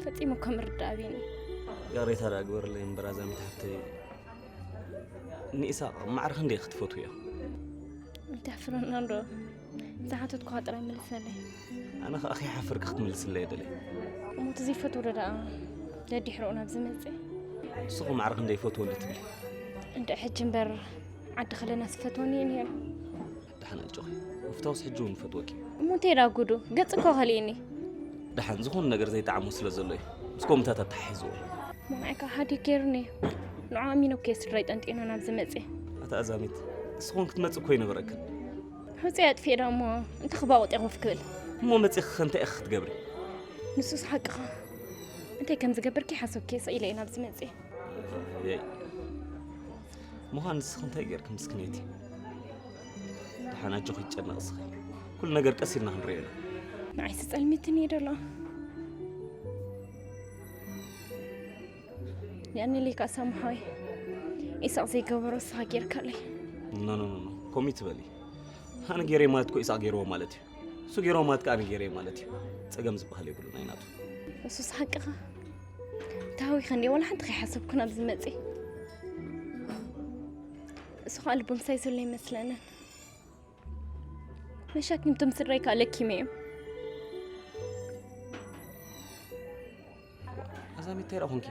ፈጺሙ እኮ ምርዳእ ኣበይኒ። ይቕሬታ ደኣ ግበርለይ እምበር ኣዛሚት ሓፍተይ፣ ንኢሳቕ ማዕረ ክንደይ ክትፈትውዮ? እንተሕፍረና እንዶ ዝሓተትኩኻ ጥራይ መልሰለይ። ኣነ ኸኣ ከይሓፍርኪ ክትምልስለይ እየ ደልየ። እሞ እቲ ዘይፈትዎ ዶ ደኣ ደዲሕርኡ ናብ ዝመጽእ? ንስኹ ማዕረ ክንደይ ይፈትወሉ ትብሊ? እንድዒ ሕጂ እምበር ዓዲ ከለና ዝፈትወኒ እዩ ነይሩ። ደሓን ኣጆኺ፣ ምፍታውስ ሕጂ እውን ይፈትወኪ። እሞ እንታይ ደኣ ጉዱ? ገጽ እኮ ከሊእኒ። ደሓን ዝኾነ ነገር ዘይጠዓሞ ስለ ዘሎ እዩ ምስ ከምኡታት ኣተሓሒዝዎ። እሞ ንዓይ ከዓ ሓዲግ ገይሩኒ እዩ። ንዑ ኣሚነ እኮ እየ ስድራይ ጠንጢነ ናብ ዝመጽእ። ኣታ ኣዛሚት፣ ንስኹን ክትመጽእ እኮ ኣይነበረክን። ሕጹይ ኣጥፊኤ ደኣ እሞ እንታይ ክባቑጥ እየ ኮፍ ክብል? እሞ መጺእኺ ኸ እንታይ ኢኺ ክትገብሪ? ንሱስ ሓቅኻ። እንታይ ከም ዝገብር ከይሓሰብኩ እየ ስቕ ኢለ እየ ናብዚ መጽየ። የይ። ምዃን ንስኺ እንታይ ጌርኪ ምስክነይቲ? ደሓን ኣጆኺ ይጨነቕ እስኺ። ኩሉ ነገር ቀስ ኢልና ክንሪኦ ኢና። ንዓይሲ ጸልሚትኒ እየ ደሎ። ያኔ ሌካ ሳምሓዊ ኢሳቕ ዘይገበሮ ንስኻ ጌርካለይ። ኖ ኖ ኖ ኖ፣ ከምኡ ትበሊ። ኣነ ገይረ ማለት እኮ ኢሳቕ ገይርዎ ማለት እዩ። እሱ ገይርዎ ማለት ከኣ ኣነ ገይረ ማለት እዩ። ጸገም ዝበሃል የብሉን ኣይናቱ። እሱስ ሓቅኻ። ተሃዊኸ እንዴ ዋላ ሓንቲ ከይሓሰብኩ ናብዚ መጽየ። እሱ ከዓ ልቡ ምሳይ ዘሎ ይመስለንን። መሻኪምቶም ስድራይ ከዓ ለኪመ እዮም። ኣዛሚት እንታይ ደኣ ኾንኪ?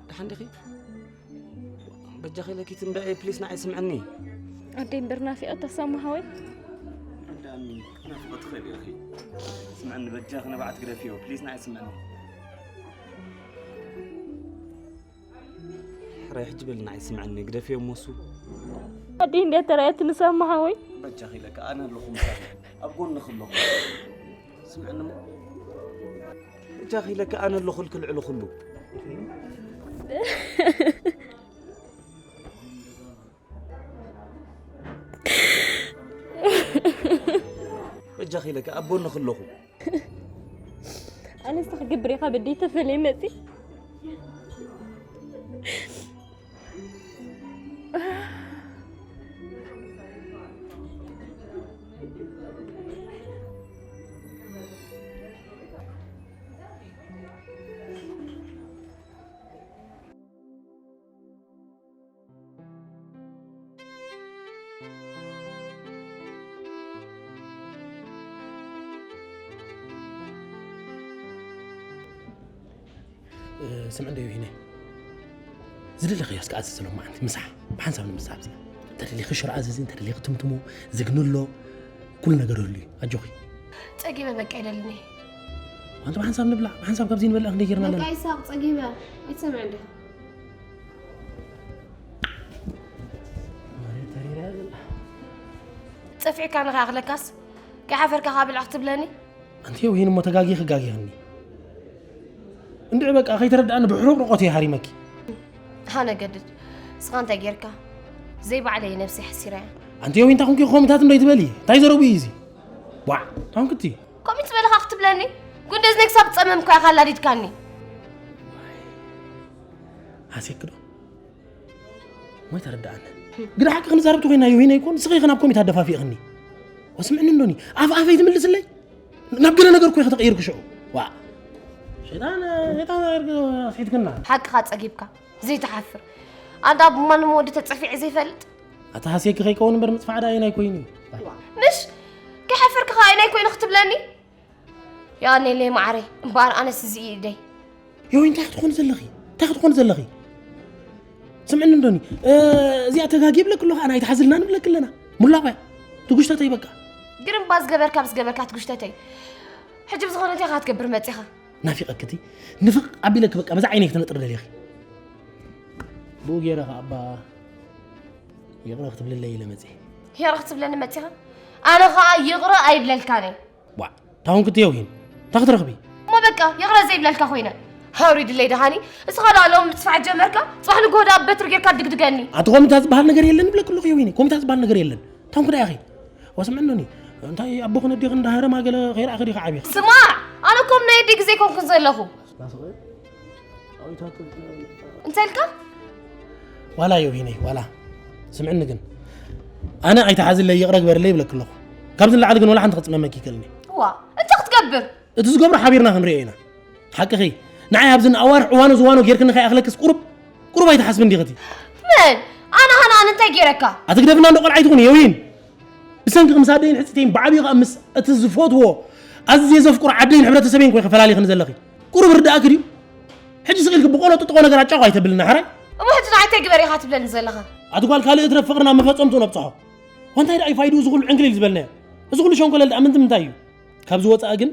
ደሓን ዲኺ? በጃኺ ለኪት እንዳ ፕሊስ ንዓይ ስምዕኒ። ኣደይ እምበር ናፊቐ ተሳማ ሓወይ። ኣዳሚ ናፍቐ ትኽእል ኢኺ። ስምዕኒ በጃኺ ንባዕት ግደፍዮ ፕሊስ ንዓይ ስምዕኒ። ሕራይ ሕጂ በል ንዓይ ስምዕኒ ግደፍዮ እሞ እሱ። ኣደይ እንድያ ተራእየት ንሳማ ሓወይ። በጃኺ ኢለካ ኣነ ኣለኹ ምሳኺ ኣብ ጎንኺ ኣለኹ። ስምዕኒ እሞ በጃኺ ኢለካ ኣነ ኣለኹልኪ ልዕሊ ኩሉ። በጃኺ ኢለካ ኣብ ጎንኺ ኣለኹ። ኣነስ ክገብር ኢኻ በደይ ተፈልየ መፂ። ስምዕ እንደ ዮሂነ ዝደለኽዮ እስከ ኣዝዝ ሎማዓንቲ ምሳሕ ብሓንሳብ ንምሳብ ዚና እንተደሊኺ ሽሮ ኣዝዚ እንተደሊኺ ትምትሞ ዝግኒ ኣሎ ኩሉ ነገር ህሉ እዩ ኣጆኺ ጸጊበ በቃ ይደልኒ ኣንተ ብሓንሳብ ንብላ ብሓንሳብ ካብዚ ንበልዕ ክንደይ ጌርና ኣለና በቃ ይሳቅ ጸጊበ ይትሰምዕ እንዲኻ ጸፊዕካ ንኻ ክለካስ ከይሓፈርካ ካብ ብልዕ ክትብለኒ ኣንቲ የውሂን እሞ ተጋጊኺ ጋጊኽኒ እንድዒ በቃ ከይተረድኣኒ ብሕሩቕ ርቆት እየ ሃሪመኪ ሃነ ገድድ እስኻ እንታይ ጌርካ ዘይባዕለይ ነብሰይ ሓሲረያ ኣንቲ የውሂን እንታይ ኮንኪ ከምታት እንዶ ይትበሊ እንታይ ዘረቡ እዩ እዚ ዋዕ እንታይ ኮንክቲ ከምኡ ትበልኻ ክትብለኒ ጉንደ እዝነይ ክሳብ ጸመምኳ ኢኻ ኣላዲድካኒ ሃሴክዶ ሞይ ተረዳኣኒ ግዳ ሓቂ ክንዛረብ ተኮይና ዮሂና ይኮን ስኺ ከ ናብ ኮሚት ኣደፋፊእኽኒ ወስምዕኒ እንዶኒ ኣፍ ኣፈይ ትምልስለይ ናብ ገለ ነገር ኮ ከተቀይርኩ ሽዑ ዋ ሸጣን ሸጣን ኣስሒትክና ሓቅኻ ጸጊብካ ዘይትሓፍር ኣንዳ ብማንም ወዲ ተጸፊዐ ዘይፈልጥ ኣታ ሃሴኪ ከይከውን እምበር ምጽፋዕ ዳ ኣየናይ ኮይኑ ምሽ ከይሓፈርካ ከኣ ኣየናይ ኮይኑ ክትብለኒ ያኔለይ ማዓረይ እምበኣር ኣነስ እዚ ኢደይ ዮይ እንታይ ክትኾኒ ዘለኺ እንታይ ክትኾኒ ዘለኺ ስምዕኒ እንዶኒ እዚኣ ተጋጊ ይብለክ ኣለኹ ኣነ ኣይትሓዝልና ንብለክ ኣለና ሙላቕ እያ ትጉሽተተይ በቃ ግርምባ ዝገበርካ ምስ ገበርካ ትጉሽተተይ ሕጂ ብዝኾነ እንታይ ኢኻ ክትገብር መፂኻ ናፊቐክቲ ንፍቕ ኣቢለክ በቃ በዛ ዓይነይ ክትነጥር ደሊኺ ብኡ ገይረ ከኣ ኣባ ይቕረ ክትብልለይ ኢለ መፂ ይቕረ ክትብለኒ መፂኻ ኣነ ኸዓ ይቕረ ኣይብለልካን እየ ዋ ታሁን ክትየው ሂን እንታይ ክትረኽቢ እሞ በቃ ይቕረ ዘይብለልካ ኮይነ ሃውሪድለይ ደሃኒ እስኻ ደኣ ሎም ምፅፋዕ ጀመርካ ፅባሕ ንጎዳ በትሪ ጌርካ ድግድገኒ ኣቲ ኮሚታ ዝበሃል ነገር የለን ይብለክ ኣለኹ የው ሂኒ ኮሚታ ዝበሃል ነገር የለን ታሁን ክዳ ኢኺ ወስምዕኖኒ እንታይ ኣቦኽን ኣዴኽን እንዳሃረማ ገለ ከይረኣኺ ዲኻ ዓቢኻ? ስማዕ፣ ኣነ እኮ ናይ ኣደይ ግዜ ኣይኮንኩን ዘለኹ። እንታይ ኢልካ? ዋላ ዮሂነይ፣ ዋላ። ስምዕኒ ግን፣ ኣነ ኣይትሓዝለይ፣ ይቕረ ግበርለይ ይብለኪ ኣለኹ። ካብዚ ንላዕሊ ግን ዋላ ሓንቲ ክጽመመኪ ይክእልኒ። እዋ፣ እንታይ ክትገብር? እቲ ዝገብሮ ሓቢርና ክንሪኦ ኢና። ሓቅኺ፣ ንዓይ ኣብዚ ንኣዋርሕ እዋኑ ዝዋኑ ጌርክኒ ከይኣኽለክስ ቁሩብ፣ ቁሩብ ኣይትሓስብን ዲኽቲ? መን? ኣነ ሃና ኣነ እንታይ ጌረካ? ኣትግደፍና እንዶ ቆልዓ ኣይትኹን፣ የዊን። ብሰንኪ ምስ ኣደይን ሕጽተይን ብዓብዩ ከኣ ምስ እቲ ዝፈትዎ ኣዝየ ዘፍቅሮ ዓደይን ሕብረተሰበይን ኮይንኪ ፈላሊኽኒ ዘለኺ። ቁሩብ ርዳእኪ ድዩ? ሕጂ ስቕ ኢልኪ ብቆሎ ጥጥቆ ነገር ኣጫውታ ኣይተብልና፣ ሕራይ? እሞ ሕጂ ንዓይ እንታይ ግበር ኢኻ ትብለኒ ዘለኻ? ኣቲ ጓል ካልእ እትረፍ ፍቕርና መፈጸምትኡ ነብጽሖ። ወንታይ ደኣ እዩ ፋይድኡ እዚ ኩሉ ዕንክሊል ዝበልናዮ? እዚ ኩሉ ሸንኮለል ደኣ ምንት ምንታይ እዩ? ካብዚ ወጻኢ ግን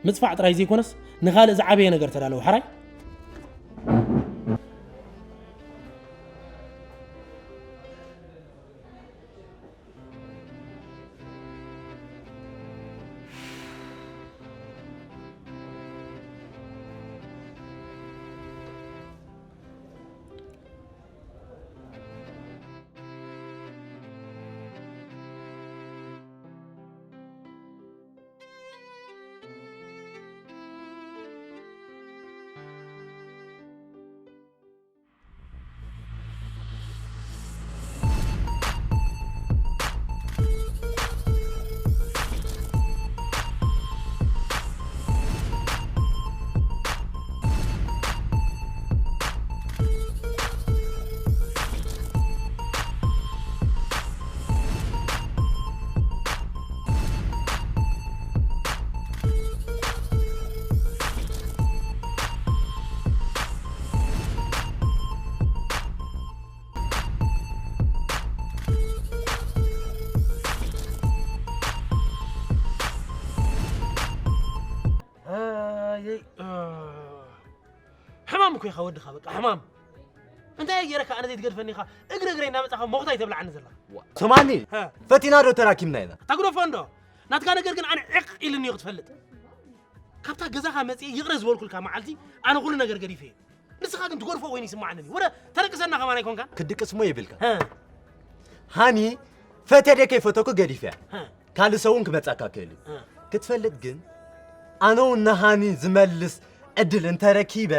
ምጽፋዕ ጥራይ ዘይኮነስ ንኻልእ ዝዓበየ ነገር ተዳለዉ፣ ሕራይ? ኣየይ፣ እ፣ ሕማም እኮ ኢኻ ወድኻ፣ በቃ ሕማም። እንታይ ገይረካ ኣነ ዘይትገድፈኒ ኢኻ እግሪ እግረይ እናመጻኻ ሞኽታይ ተብልዓኒ ዘለኻ? ስማኒ፣ ሀ። ፈቲና ዶ ተራኪብና ኢና? እታ ግደፎ እንዶ። ናትካ ነገር ግን ኣነ ዕቕ ኢልኒ እዩ ክትፈልጥ። ካብታ ገዛኻ መጽየ ይቕረ ዝበልኩልካ መዓልቲ ኣነ ኩሉ ነገር ገዲፈ እየ። ንስኻ ግን ትገድፎ ወይኒ ይስማዓኒ እዩ። ወረ ተረቅሰና ከማን ኣይኮንካ? ክድቅስ እሞ ይብልካ። ሀ። ሃኒ ፈትየ ደይ ከይፈተኩ ገዲፈያ። ሀ። ካልእ ሰው እውን ክመጻካ ክእል እዩ። ሀ። ክትፈልጥ ግን ኣነ እውን ንሃኒ ዝመልስ ዕድል እንተረኪበ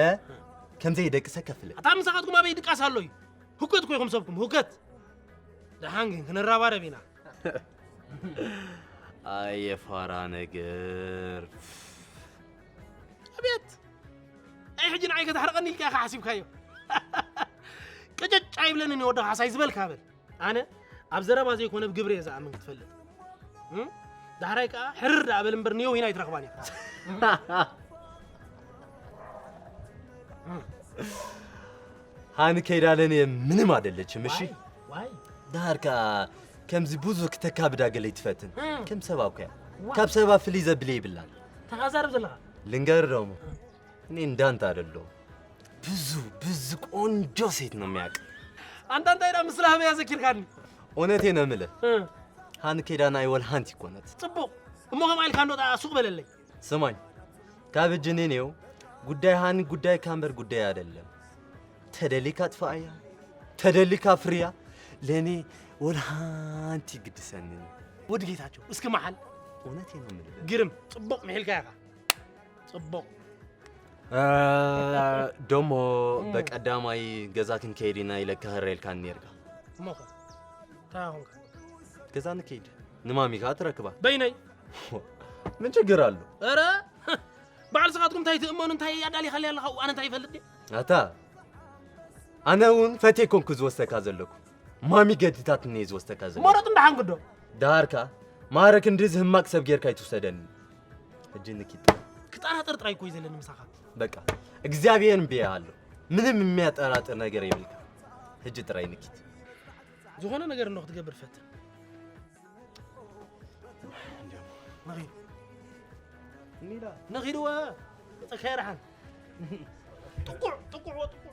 ከምዘይ ደቅሰ ከፍልጥ። ኣታ ምሳኻትኩም ኣበይ ድቃስ ኣሎ እዩ? ህከት እኮ ኢኹም ሰብኩም፣ ህከት። ደሓን ግን ክንረባረብ ኢና። ኣየ ፋራ ነገር። ኣቤት! ኣይ ሕጂ ንዓይ ከተሕርቐኒ ኢልካ ኢኻ ሓሲብካዮ። ቅጭጭ ኣይብለንን እዩ ወዲ ካሕሳይ ዝበልካ በል። ኣነ ኣብ ዘረባ ዘይኮነ ብግብሪ እየ ዝኣምን ክትፈልጥ። እም? ዳሕራይ ከኣ ሕርር ደኣ በል እምበር ንየው ሂና ኣይትረኽባን ኢኻ። ሃኒ ከይዳ ለኔ ምንም አይደለችም፣ እሺ? ዋይ፣ ዋይ። ዳርካ ከምዚ ብዙ ክተካብዳ ገለ ይትፈትን። እም። ከም ሰባ እኮ እያ። ዋ። ካብ ሰባ ፍልይ ዘብለ ይብላል። ተዛረብ ዘለኻ? ልንገር ደሞ። እም። እኔ እንዳንተ አይደለሁም። ብዙ፣ ብዙ ቆንጆ ሴት ነው የሚያውቅ። አንተ አንተ አይዳ ምስላ ሀበያ ዘኪርካኒ። እውነቴ ነው የምልህ። እም። ሃኒ ከይዳ ናይ ወል ሃንቲ ይኮነት። ጽቡቕ። እሞ ከም ኣይልካ እንዶ ጣ ሱቕ በለለይ። ስማኝ፣ ካብ እጅ እኔ ነው ጉዳይ ሃኒ ጉዳይ ካምበር ጉዳይ አይደለም። ተደሊካ ጥፋእያ፣ ተደሊካ ፍርያ፣ ለእኔ ወላ ሃንቲ ግድሰኒ። ወዲ ጌታቸው፣ እስኪ መሓል። እውነቴ ነው የምልህ። ግርም፣ ጽቡቕ ምሒልካ ኢኻ። ጽቡቕ። እ፣ ደሞ እም። በቀዳማይ ገዛ ክንከይድ ኢና ኢለካ ህረ ኢልካኒ ኔርካ። እሞ ኸ፣ እንታይ ኾንካ? ገዛ ንከይድ። ንማሚ ከኣ ትረክባ። በይነይ። ምን ችግር ኣሎ? ኧረ፣ በዓል ስኻትኩም እንታይ ትእመኑ፣ እንታይ ኣዳሊኻለይ ኣለኻ? ኣነ እንታይ ይፈልጥ ድየ? ኣታ፣ ኣነ እውን ፈትየ ኮንኩ ዝወስደካ ዘለኩ። ማሚ ገዲታትኒ እየ ዝወስደካ ዘለኩ። መረጥ እንዳሓንግዶ? ደሃርካ፣ ማዕረ ክንድዚ ህማቅ ሰብ ጌርካ ኣይትውሰደኒ። ሕጂ ንኪድ። ክጠራጠር ጥራይ እኮ እዩ ዘለኒ ምሳኻ። በቃ፣ እግዚኣብሔር እምቢ ኣሎ። ምንም የሚያጠራጥር ነገር የብልካ። ሕጂ ጥራይ ንኪድ። ዝኾነ ነገር እንዶ ክትገብር ፈትን። ነኺዱ። እንዲዳ። ነኺድዋ። ተኸርሓን። ጥቁዕ፣ ጥቁዕ ወጥቁዕ።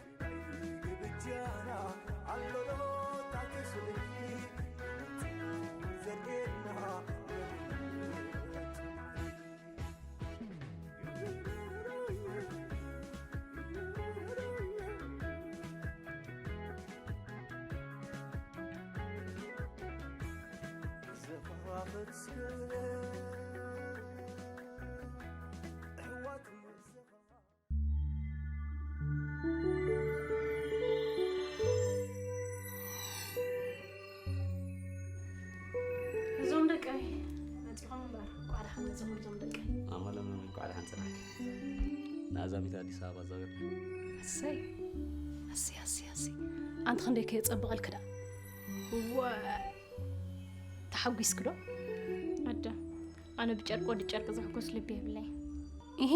እዞም ደቀይ መፂኹም እምበር፣ ቋዳ ሓመፅኹም እዞም ደቀይ። ኣመሎም እንኳዕ ደሓን ፀናሕኪ። ንኣዛሚት ኣዲስ ኣበባ ዛገርና። ኣሰይ ኣሰይ ኣሰይ ኣሰይ። ኣንቲ ክንደይ ከየፀብቐልክ ዳ። እወ፣ ተሓጒስኪ ዶ? ኣደ፣ ኣነ ብጨርቂ ወዲ ጨርቂ ዝሕጎስ ልቢ የብለይ። ኢሂ፣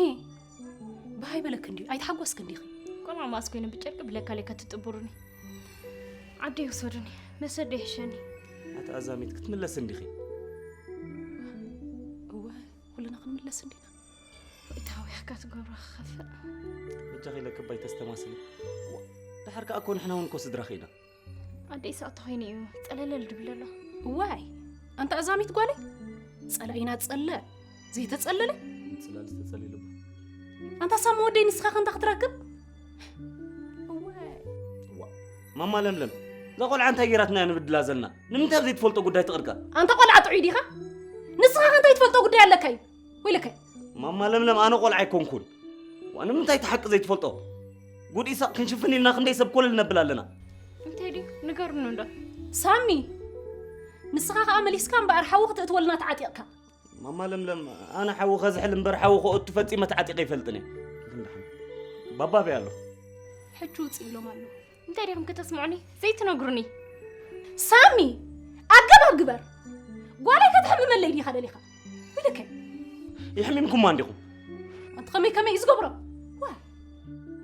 ብሃይ በለክ እንድዩ፣ ኣይተሓጎስክ እንዲኺ። ቆልዓ መኣስ ኮይነ ብጨርቂ ብለካ ለካ ትጥብሩኒ። ዓደይ ውሰዱኒ፣ መሰደይ ይሕሸኒ። ኣቲ ኣዛሚት ክትምለስ እንዲኺ። እወ፣ ኩልና ክንምለስ እንዲና። ወይታውያካ ትገብሮ ክኸፍእ። በጃኺ ለክባይ ተስተማስሊ። ዋ፣ ድሓር ከኣ እኮ ንሕና እውን እኮ ስድራኺ ኢና። ኣደ ኢሳቅ ተኾይኑ እዩ ጸለለል ድብል ኣሎ። እዋይ፣ ኣንታ ኣዛሚት ጓለይ፣ ጸላኢና ጸለ፣ ዘይተጸለለ። ጽላል ዝተጸሊሉ። ኣንታ ሳሚ ወደይ ንስኻ ከንታ ክትረክብ? እዋይ። ዋ፣ ማማ ለምለም፣ እዛ ቆልዓ እንታይ ጌራትና እያ ንብድላ ዘለና? ንምንታይ ኣብ ዘይትፈልጦ ጉዳይ ትቕርቀር? ኣንታ ቆልዓ ጥዑይ ዲኻ? ንስኻ ከንታ ይትፈልጦ ጉዳይ ኣለካ እዩ። ወይለከ። ማማ ለምለም፣ ኣነ ቆልዓ ኣይኮንኩን። ዋ፣ ንምንታይ እቲ ሓቂ ዘይትፈልጦ? ጉድ ኢሳቅ ክንሽፍን ኢልና ክንደይ ሰብ ኮለል ነብል ኣለና። እንታይ ድዩ? ንገሩኒ እንዶ። ሳሚ፣ ንስኻ ከኣ መሊስካ እምበኣር ሓዊ ክትእትወልና ተዓጢቕካ። ማማ ለምለም፣ ኣነ ሓዊ ከዝሕል እምበር ሓዊ ከእቱ ፈጺመ ተዓጢቐ ኣይፈልጥን እየ። ግን ደሓን። ባባ ኣበይ ኣሎ? ሕጂ ውጽእ ኢሎም ኣለዉ። እንታይ ዲኹም ከተስምዑኒ ዘይትነግሩኒ? ሳሚ፣ ኣገባብ ግበር። ጓለይ ከተሕምመለይ ዲኻ ደሊኻ? ወይለከ። የሕሚምኩማ እንዲኹም። ኣንቲ ከመይ ከመይ እዩ ዝገብሮ? ዋ።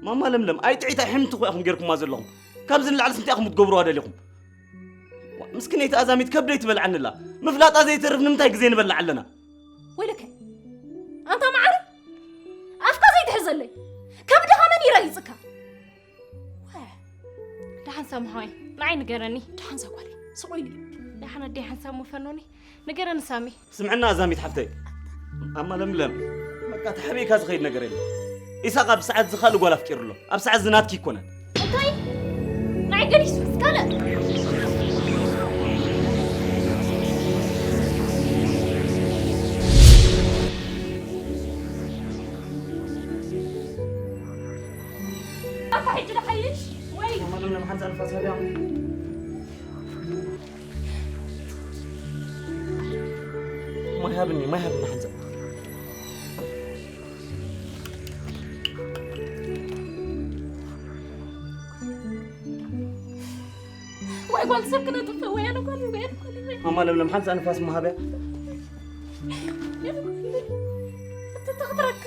ማማ ለምለም፣ ኣይጥዒት ኣይሕምቲ እኮ ኢኹም ጌርኩማ ዘለኹም። ካብዚ ንላዕሊ ስንታይ ኢኹም ክትገብሩዋ ደሊኹም? ዋ፣ ምስኪነይቲ ኣዛሚት ከብደይ ትበልዓኒ ኣላ። ምፍላጣ ዘይተርፍ ንምንታይ ግዜ ንበልዕ ኣለና? ወይለከ። ኣንታ መዓረ፣ ኣፍካ ዘይትሕዘለይ። ከብድኻ መን ይረጊጽካ? ወ፣ ደሓን ሳሚ ሓወይ፣ ንዓይ ንገረኒ። ደሓን ዛጓለይ፣ ስቕ ኢሉ እዩ። ደሓን ኣደይ ሓንሳብ ፈኖኒ፣ ንገረኒ ሳሚ። ስምዕና ኣዛሚት ሓፍተይ፣ ኣማ ለምለም፣ በቃ ተሓቢእካ ዝኸይድ ነገር የለን። ኢሳቕ ኣብ ሰዓት ዝኻል ጓል ኣፍቂሩ ኣሎ። ኣብ ሰዓት ዝናትኪ ይኮነን። እንታይ? ንዓይ ገዲሱ፣ እስካለ። ኣታ ሕጂ ዶ ሓይልሽ ወይ? ኣማ ለምለም፣ ሓንሳብ ንፋስ ሃብያ። ማይ ሃብኒ፣ ማይ ሃብኒ ሓንሳብ። ወይ ጓል ሰብ ክነጥፍእ ወይ ኣነ ጓል ወይ ኣነ ጓል ወይ። ኣማ ለምለም፣ ሓንሳብ ንፋስ ማሃብያ። እትተኽትረክ